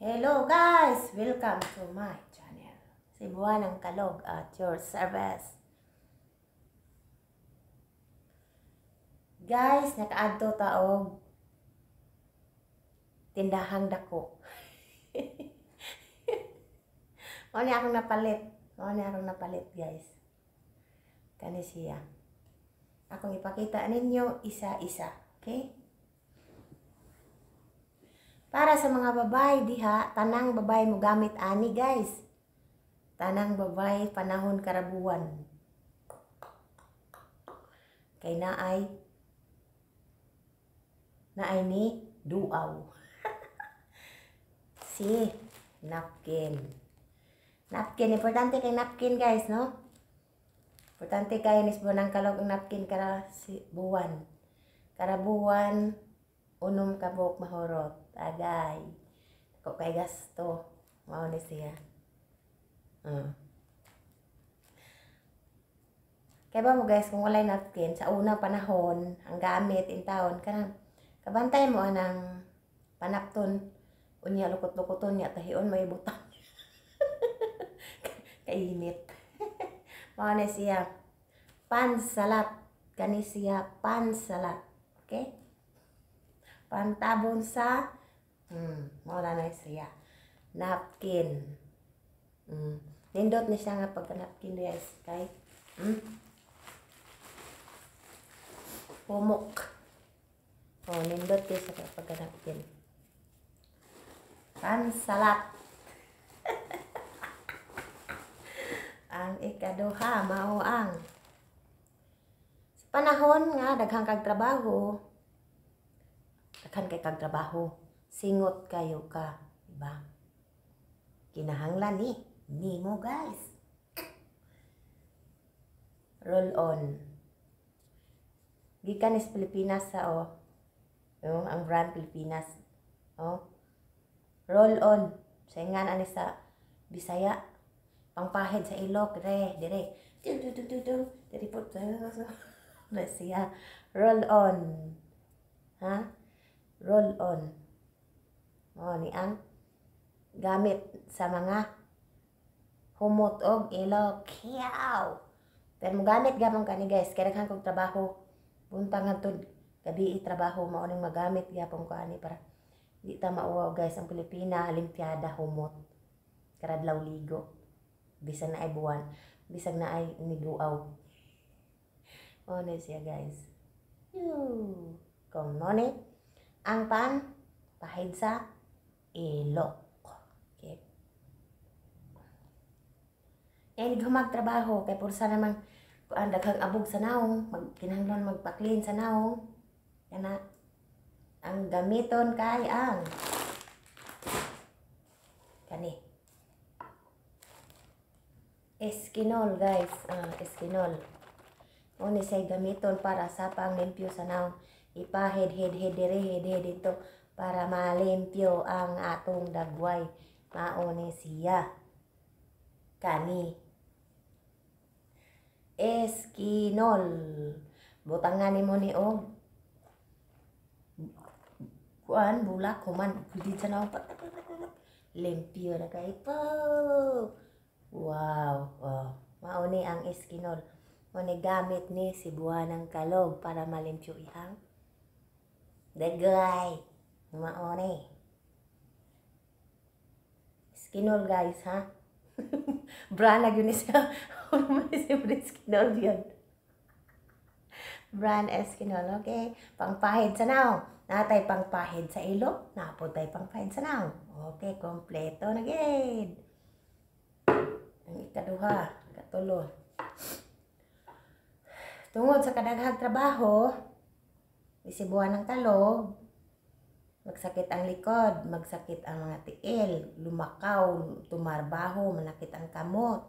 Hello guys! Welcome to my channel. Cebuanang Kalog at your service. Guys, nakaadto ta og tindahang dako. Mao ni akong napalit. Mao ni akong napalit, guys. Kani siya. Akong ipakita ninyo isa-isa. Okay? Para sa mga babae diha, tanang babae mo gamit ani, guys. Tanang babae panahon karabuwan. Kay naay ni duaw. Si napkin. Napkin, importante kay napkin, guys, no? Importante kay ni ng kalog ang napkin kara si buwan. Karabuwan unom ka buok mahurot. Agay. Ko kay gasto. Mao ni siya. Kay ba mo guys, kung walay napkin, sa unang panahon, ang gamit in taon, kanang kabantay mo anang panapton, unya lukot-lukoton niya, tahion may butang. Kainit. Mao ni siya. Pansalat. Kani siya pansalat. Okay? Pantabon sa mao na siya. Napkin. Nindot ni siya nga pagka napkin, guys, kay pumok. Oh, nindot kay sa pagka napkin. Pansalat. Ang ikaduha mao ang sa panahon nga daghan kag trabaho, daghan kay kag trabaho, singot kayo ka, diba? Kinahanglan ni nimo, guys. Roll on. Gikan is Pilipinas sa oh. Yung ang brand Pilipinas. Oh. Roll on. Sa ingan ani sa Bisaya. Pangpahid sa ilok, dire, dire. Tu tu tu tu tu. Dire po. Na siya. Roll on. Ha? Roll on. Oh, ni ang gamit sa mga humot og ilok. Kiyaw! Pero mo gamit gapon kani, guys, kay daghan kog trabaho. Buntag hangtod gabi trabaho, mao ning magamit gyapon ko ani para di ta mauwaw, guys. Ang Pilipina, limpiada humot. Karadlaw ligo. Bisan na ay buwan, bisag na ay niduaw. Mao ni siya, guys. Yoo. Kung mo ni ang pan pahid sa ilok. Okay. Eh, hindi ko magtrabaho, kay pursa namang kuan daghang abog sa naong, mag kinahanglan magpa-clean sa naong. Kana ang gamiton kay ang kani. Eskinol, guys, eskinol. Mao ni siya gamiton para sa panglimpyo sa naong. Ipahid head head dire, head head dito para malimpyo ang atong dagway. Mao ni siya. Kani. Eskinol. Butangan nimo ni og kuan bulak human pwede sa naong limpyo na kay po. Wow. Oh. Mao ni ang Eskinol. Mao ni gamit ni Cebuanang Kalog para malimpyo ihang dagway. Mao ni. Eskinol, guys, ha? Brand na yun siya. Eskinol yun. Brand Eskinol, okay? Pangpahid sa naong. Natay pangpahid sa ilok. Naputay pangpahid sa naong. Okay, kompleto na gid. Ang ikaduha, katulo. Tungod sa kadaghang trabaho, isibuan ng kalog, magsakit ang likod, magsakit ang mga tiil, lumakaw, tumarbaho, manakit ang kamot,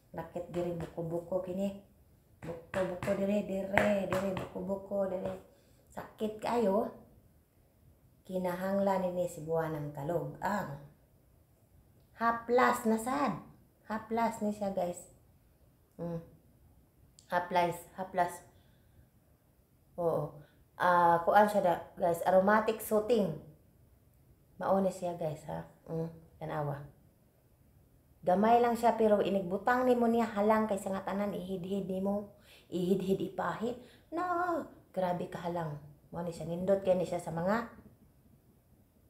nakit diri buko-buko kini. Buko-buko dire, dire, dire buko-buko dire. Sakit kayo. Kinahanglan ni Cebuanang ng kalog ang haplas na sad. Haplas ni siya, guys. Haplas, haplas. Oo. Kuan siya da, guys, aromatic soothing. Mao ni siya, guys, ha. Tanawa. Gamay lang siya pero inigbutang nimo niya halang kay sa nga tanan ihidhid nimo, ihidhid ipahid. No, grabe ka halang. Mao ni siya, nindot kay ni siya sa mga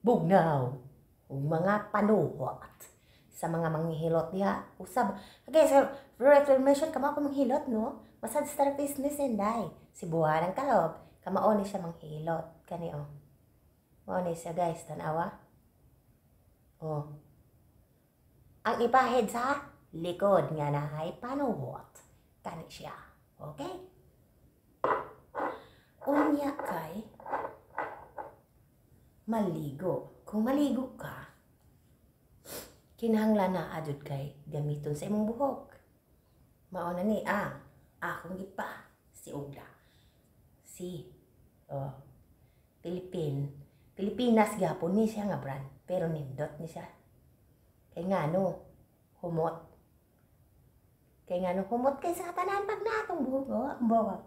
bugnaw ug mga panuhot sa mga manghihilot diha. Usab. Okay, so for information, kamo ako manghilot, no? Massage therapist ni Senday. Si Buwan ng Kalog. Kamao ni siya manghilot. Kani oh. Mao ni siya, guys, tanawa. Oh. Ang ipahid sa likod nga naay panuhot. Kani siya. Okay? Unya kay maligo. Kung maligo ka, kinahanglan na adud kay gamiton sa imong buhok. Mao na ni ang akong gipa si Ugla. Si oh, Pilipinas gyapon ni siya nga brand, pero nindot ni siya. Kay ngano humot. Kay ngano humot kay sa tanan pag natong buhok, oh, ang buhok.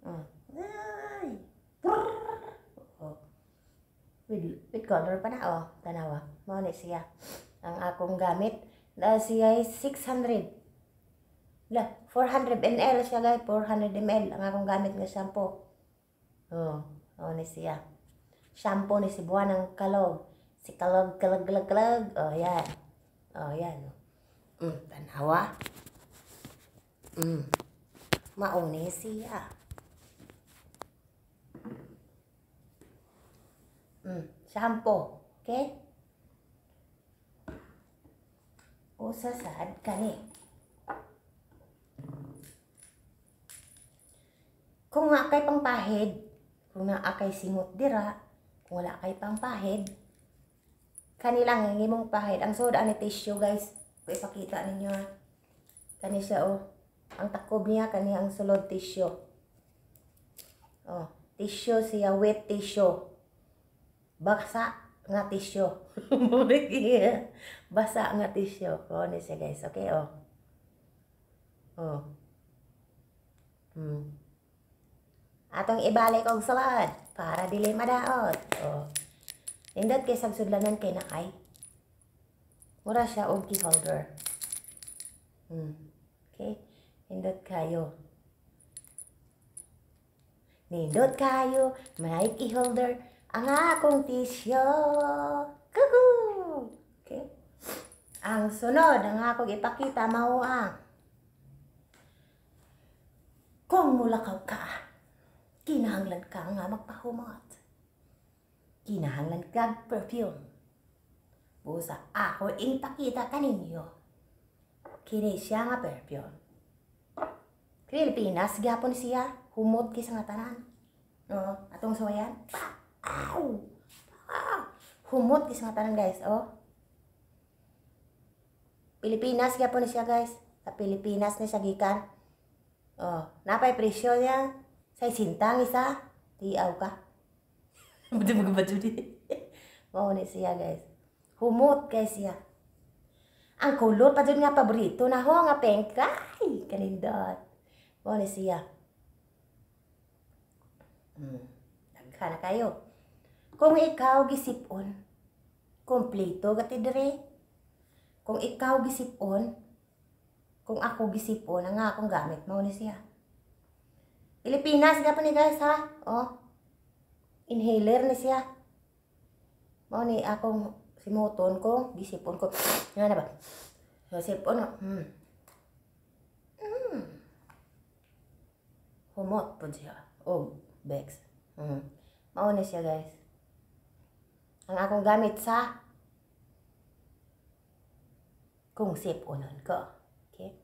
Oh. Ay. Oh. With color pa na, oh, tanawa. Mao ni siya. Ang akong gamit na siya ay 600. La, 400 ml siya, guys, 400 ml ang akong gamit nga shampoo. Oh, oh ni siya. Shampoo ni si Buwan ng Kalog. Si Kalog, Kalog, Kalog, Kalog. Oh, yan. Oh, yan. Tanawa. Mauni siya. Shampoo. Okay? Usa sad kani. Kung nga kay pangpahid, kung naa kay singot dira, kung wala kay pangpahid, kanilang ang imong pahid. Ang soda ni tissue, guys. Kung ipakita ninyo ha. Kani siya oh. Ang takob niya kani ang sulod tissue. Oh, tissue siya, wet tissue. Basa nga tissue. Basa nga tissue. Oh, ni siya, guys. Okay, oh. Oh. Atong ibalik og salad para dili madaot. Oh. Nindot kay sag sudlanan kay nakay. Mura siya og key holder. Okay? Nindot kayo. Nindot kayo, may key holder ang akong tissue. Kuku! Okay? Ang sunod ang akong ipakita mao ang kung mulakaw ka, kinahanglan ka nga magpahumot. Kinahanglan kag perfume. Busa ako ipakita kaninyo. Kini siya nga perfume. Pilipinas gyapon siya, humot kay sa nga tanan. Oh, atong suwayan. Pa! Aw! Pa! Humot kay sa nga tanan, guys, oh. Pilipinas gyapon siya, guys. Sa Pilipinas ni siya gikan. Oh, napay presyo niya. Sa sintang isa, tiaw ka. Buti magbato di. Mao ni siya, guys. Humot kay siya. Ang color pa dyan nga paborito na ho nga pink. Ay, kanindot. Mao ni siya. Daghan na kayo. Kung ikaw gisipon, kompleto gati dire. Kung ikaw gisipon, kung ako gisipon, ang akong gamit mao ni siya. Pilipinas gapon ni, guys, ha. Oh. Inhaler ni siya. Mao ni akong simuton ko, gisipon ko. Nga na ba? Sipon. Humot pud siya. Oh, Bex. Mao ni siya, guys. Ang akong gamit sa kung siponon ko. Okay?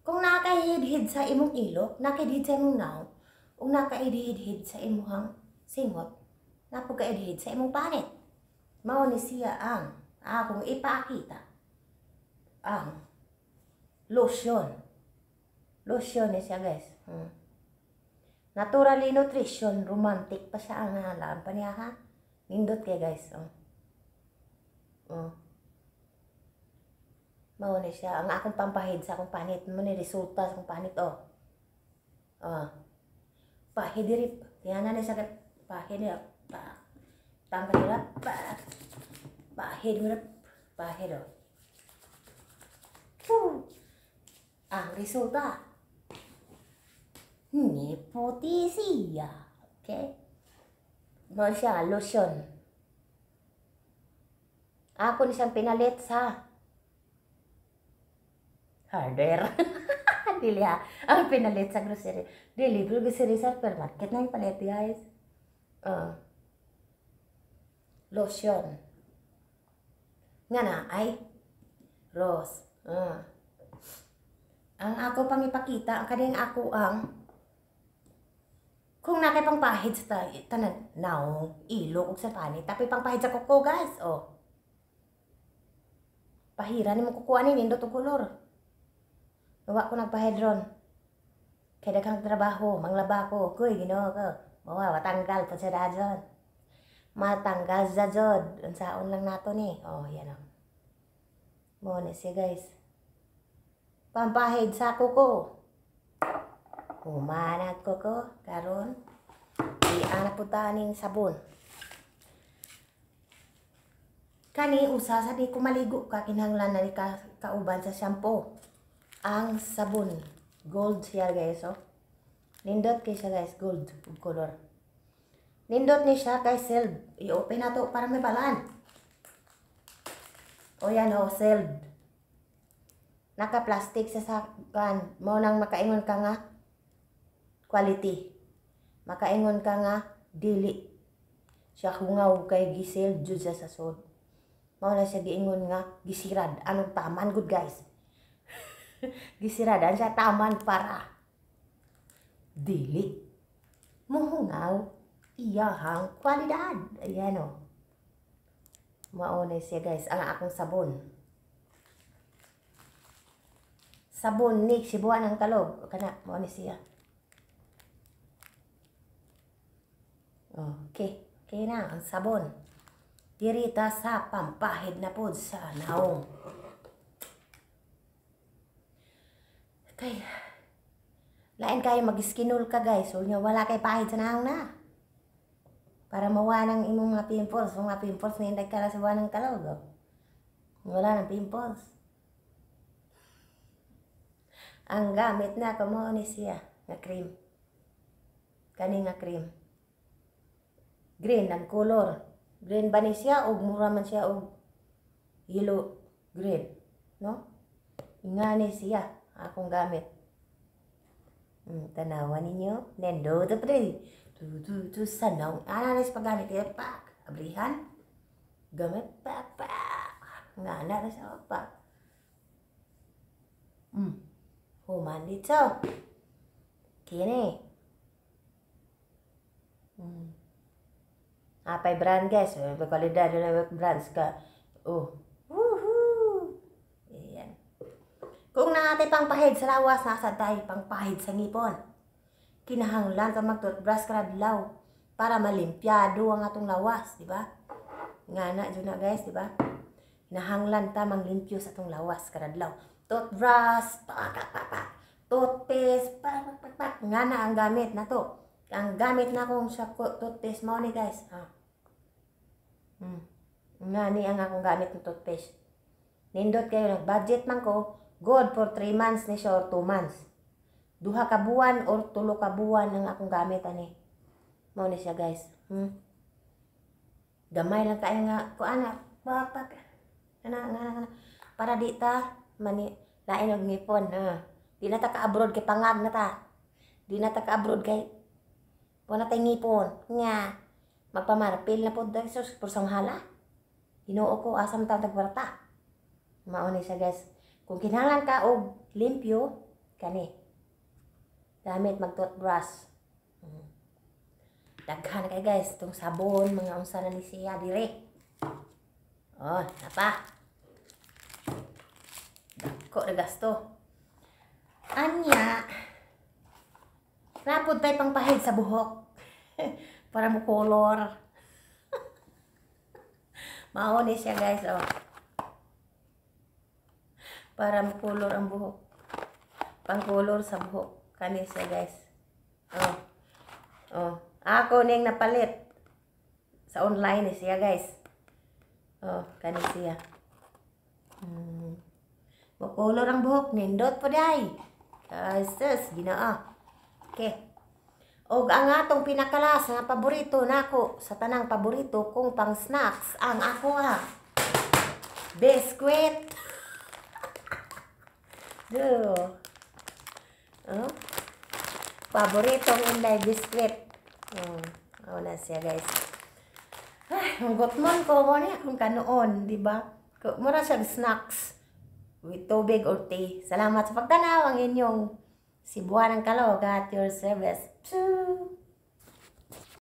Kung nakahidhid sa imong ilok, nakahidhid sa imong naong, ug nakahidhid sa imong singot, napugkaidhid sa imong panit. Mao ni siya ang akong ipakita. Ang lotion. Lotion ni siya, guys. Naturally nutrition, romantic pa siya ang halaan pa niya, ha. Nindot kay, guys. Oh. Oh. Mao ni siya ang akong pampahid sa akong panit. Mao ni resulta sa akong panit, oh. Oh. Pahid diri. Tiyanan ni siya kay pahid niya. Pa. Tanggal nila. Pa. Pahid mo na. Pahid oh. Woo! Ang resulta, ni puti siya. Okay? Mo siya, lotion. Ako ni siyang pinalit sa hardware. Dili ha. Ang pinalit sa grocery. Dili, pero grocery sa supermarket na yung palit, guys. Lotion. Nga na, ay, rose. Ang ako pang ipakita, ang kaning ako ang kung nakay pang pahid sa tanan naong, ilok ug sa panit, tapi pang pahid sa kuko, guys. Oh. Pahira ni mo kukuha ni nindot og kolor. Wa ko nagpahid ron. Kay daghang trabaho, manglaba ko. Kuy, Ginoo ko. Mawa, matanggal pa sa dajon. Matanggal sa jod. Unsaon lang nato ni. Oh, yan oh. Mo ni siya, guys. Pampahid sa kuko. Humanag kuko karon. Iana po ning sabon. Kani usa sa di ko maligo ka, kinahanglan na ni ka kauban sa shampoo. Ang sabon. Gold siya, guys, oh. Nindot kay siya, guys, gold ug color. Nindot ni siya kay sealed. I-open na to para may balaan. O yan oh, sealed. Naka-plastic sa kan mo nang makaingon ka nga quality. Makaingon ka nga dili siya hungaw kay gisealed jud siya sa sod. Mao na siya giingon nga gisirad. Anong taman good, guys? Gisiradan siya taman para dili muhungaw iyahang kwalidad. Ayan o. Mao na siya, guys, ang akong sabon. Sabon ni Sibuan ang talog. Kana, mao ni siya. Okay. Okay na, ang sabon. Dirita sa pampahid na pod sa naong. Kay, lain kayo mag-skinol ka, guys. So, nya wala kay pahid sa naong na. Para mawa ng imong mga pimples. Mga pimples na hindi ka na sa buwan ng kalog. Oh. Wala ng pimples. Ang gamit na kamo ni siya nga cream. Kani nga cream. Green ang color. Green ba ni siya og mura man siya og yellow green, no? Nga ni siya akong gamit. Tanawa ninyo. Nendo to pre. Tu tu tu sa naong. Ana na sa paggamit. Eh, pak. Abrihan. Gamit. Pak pak. Nga na sa pak. Human dito. Kini. Apay brand, guys. Kalidad na brands ka. Oh. Woohoo! Ayan. Kung naatay pang pahid sa lawas, nasa tayo pang pahid sa ngipon. Kinahanglan ka mag-toothbrush karadlaw para malimpyado ang atong lawas, di ba? Nga na, dyan na, guys, di ba? Kinahanglan ta manglimpyo sa atong lawas karadlaw. Toothbrush, pak, pak, pak, pak. Toothpaste, pak, pak, pak, pak. Nga na ang gamit na to. Ang gamit na kong sa toothpaste mo ni, guys. Ah. Nga ni ang akong gamit ng toothpaste. Nindot kayo, nag-budget man ko, good for 3 months ni siya or 2 months. 2 ka buwan or 3 ka buwan ang akong gamit ani. Mao ni siya, guys. Gamay lang kayo nga kuan na pak pak. Ana ana ana para di ta mani lain og ngipon ha. Di na ta ka-abroad kay pangag na ta. Di na ta ka-abroad kay wala tay ngipon. Nga magpamarpil na pod dahil sus pursang hala. Ginoo ko, asam ta tagwarta. Mao ni siya, guys. Kung kinahanglan ka og limpyo kani. Gamit mag toothbrush. Daghan kay, guys, itong sabon, mga unsa na ni siya dire. Oh, napa. Dako na gasto. Anya, napod tay pangpahid sa buhok. Para mo color. Mao ni siya, guys, oh. Para mo color ang buhok. Pang-color sa buhok. Kani siya, guys. Oh. Oh. Ako ning napalit sa online ni siya, guys. Oh, kani siya. Mokolor ang buhok, nindot po day. Ay, sus, ginoo. Okay. Og ang atong pinakalas nga paborito nako sa tanang paborito kong pang snacks, ang ako ha. Biscuit. Do. Oh. Paboritong inday biscuit. Oh, oh na siya, guys. Ay, ang gutmon ko mo niya kung kanoon, di ba? Mura siya snacks with tubig or tea. Salamat sa pagtanaw, ang inyong Cebuanang Kalog at your service. Psuu!